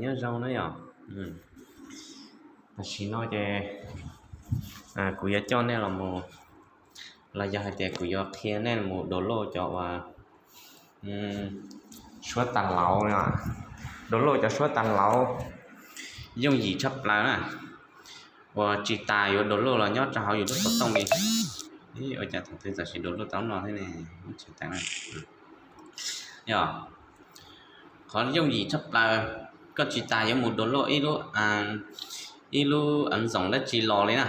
Nyob zoo na yom. Tam sim no ces kuv yuav coj nej los mus, los yog hais tias kuv yuav qhia nej mus download cov uas suab tas lauv, download cov suab tas lauv yooj yim tshaj plaws na, uas tsis tas yuav download los nyob rau hauv yus lub xov tooj li. Ua cas thaum twg txawm sis download tau no thiab ne? Tsis tas na. Yog qhov yooj yim tshaj plaws, koj tsis tas yuav mus download ib lub, ib lub ntxoom dab tsi los li na.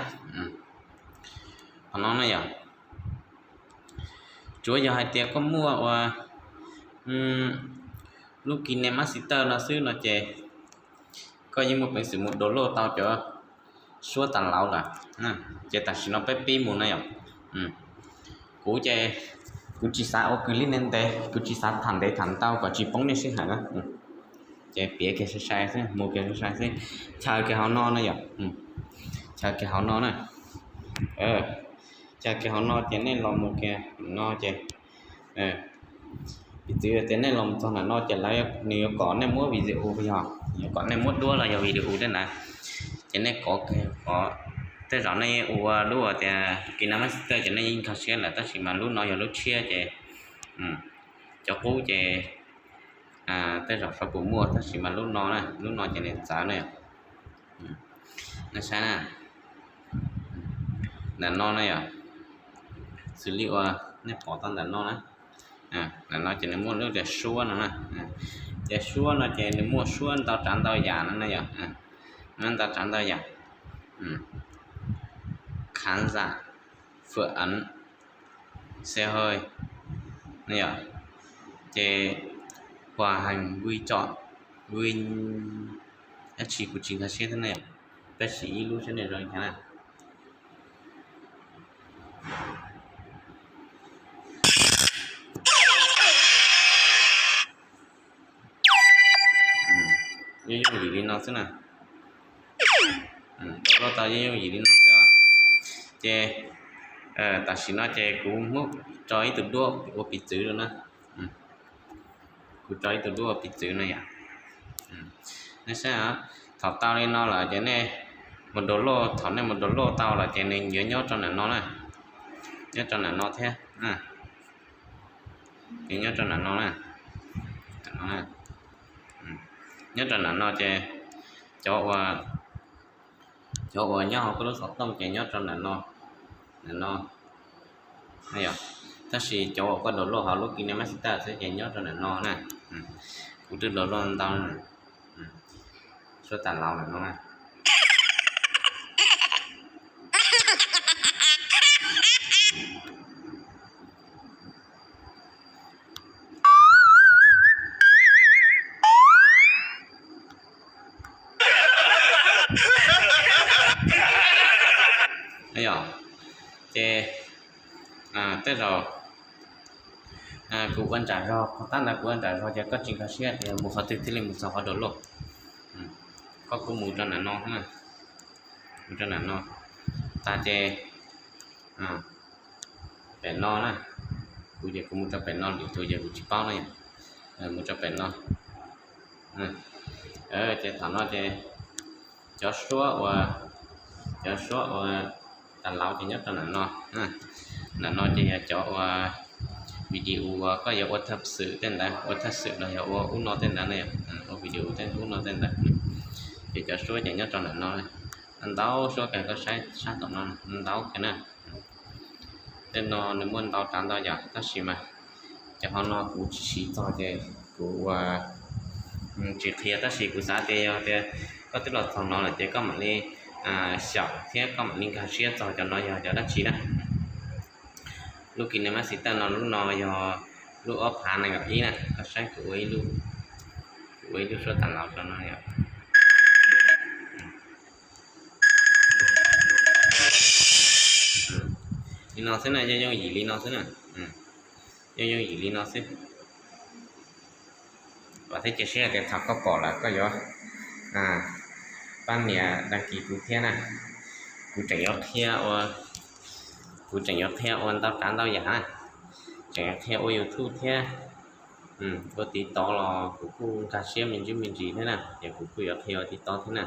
Qhov no na yom, tsuav yog hais tias koj muaj ua lub KineMaster no xwb no ces koj yeej muaj peev xwm mus download tau cov suab tas lauv lawm. Ces tam sim no peb pib mus na yom. Kuv ces kuv tsis xav ua kwv li ntev ntev, kuv tsis xav tham ntev tham ntau kom tsis poob nej sij hawm na. Ces piav kiag sai sai xwb, mus kiag sai sai xwb. Chaw kiag hauv no na yom. Chaw kiag hauv no na. Chaw kiag hauv no ces nej los mus kiag no ces piv txwv tias nej los txog ntawm no ces lawv, nws yuav kom nej muab video, yog yuav kom nej muab duab los yog video tej ntawd. Ces nej kov, kov, tej zaum nej ua lub tias KineMaster ces nej yeej nkag siab lawm, tab sis mas lub no yog lub tshiab ces cov qub ces tej zaum xav puas muaj, tab sis mas lub no na, lub no ces nws txawv na. Nej saib na, ntawm no na yom, xws li uas nej pom tau ntawm no na, ntawm no ces nws muaj lub tias suab no na. Ces suab no ces nws muaj suab ntau tsav ntau yam no na yom, ntau tsav ntau yam. Khán giả, phản ánh, xe hơi, yog ces hòa hành vui trọn, vui dab tsi kuv tsis nkag siab thiab ne. Peb sim ib lub seb nws zoo li cas na. Yooj yooj yim li no xwb na. Download tau yooj yooj yim li no xwb os. Ces tam sim no ces kuv muab tso ib tug duab ua piv txwv rau na. Kuv tso ib tug duab ua piv txwv na yom. Nej saib, thaum tau li no lawm ces nej mus download, thaum nej mus download tau lawm ces nws yuav nyob rau ntawm no na, nyob rau ntawm no thiab. Ces nyob rau ntawm no na, nyob rau ntawm no ces cov uas, cov uas nyob hauv koj lub xov tooj ces nyob rau ntawm no, ntawm no. Yog, tab sis cov uas koj download hauv lub KineMaster xwb ces nyob rau ntawm no na. Kuv twb download ntau, suab tas lauv ntawm no na. Yog, ces tej zaum kuv ua nram zog, qhov tab ntawd kuv ua nram zog ces koj tsis nkag siab tias mus qhov twg thiaj li mus txog qhov download. Koj kuj mus rau ntawm no, mus rau ntawm no tas ces pem no na, kuv ces kuv mus rau pem no, lwm tus ces kuv tsis paub na. Mus rau pem no. Ces thaum no ces cov suab uas, cov suab uas tas lauv ces nyob rau ntawm no. Ntawm no ces yog cov uas video uas koj yuav ua thaj xwm tej ntawd, ua thaj xwm los yog ua ub no tej ntawd na, ua video tej ub no tej ntawd. Ces cov suab ces nyob rau ntawm no. Ntau suab kawg, koj saib sab tom no ntau kawg na. Tej no nws muaj ntau tsav ntau yam tab sis mas cov hauv no kuv tsis siv txog ces kuv ua tsis qhia, tab sis kuv xav tias yog tias koj twb los txog no lawm ces koj mam li xyaum thiab koj mam li nkag siab txog cov no yog cov dab tsi na. Lub KineMaster no, lub no yog lub ob phav nees nkaum ib na, koj saib kuv ua ib lub, kuv ua ib lub suab tas lauv rau no yom. Li no xwb na, yooj yooj yim li no xwb na. Yooj yooj yim li no xwb. Vam thiab cia siab tias thaum koj pom lawm koj yuav pab nias đăng ký kuv thiab na. Kuv tseem yuav qhia ua, kuv tseem yuav qhia ua ntau tsav ntau yam na. Tseem yuav qhia ua YouTube thiab, Ua TikTok los kuv kuj nkag siab me ntsis me ntsis thiab na, ces kuv kuj yuav qhia ua TikTok thiab na.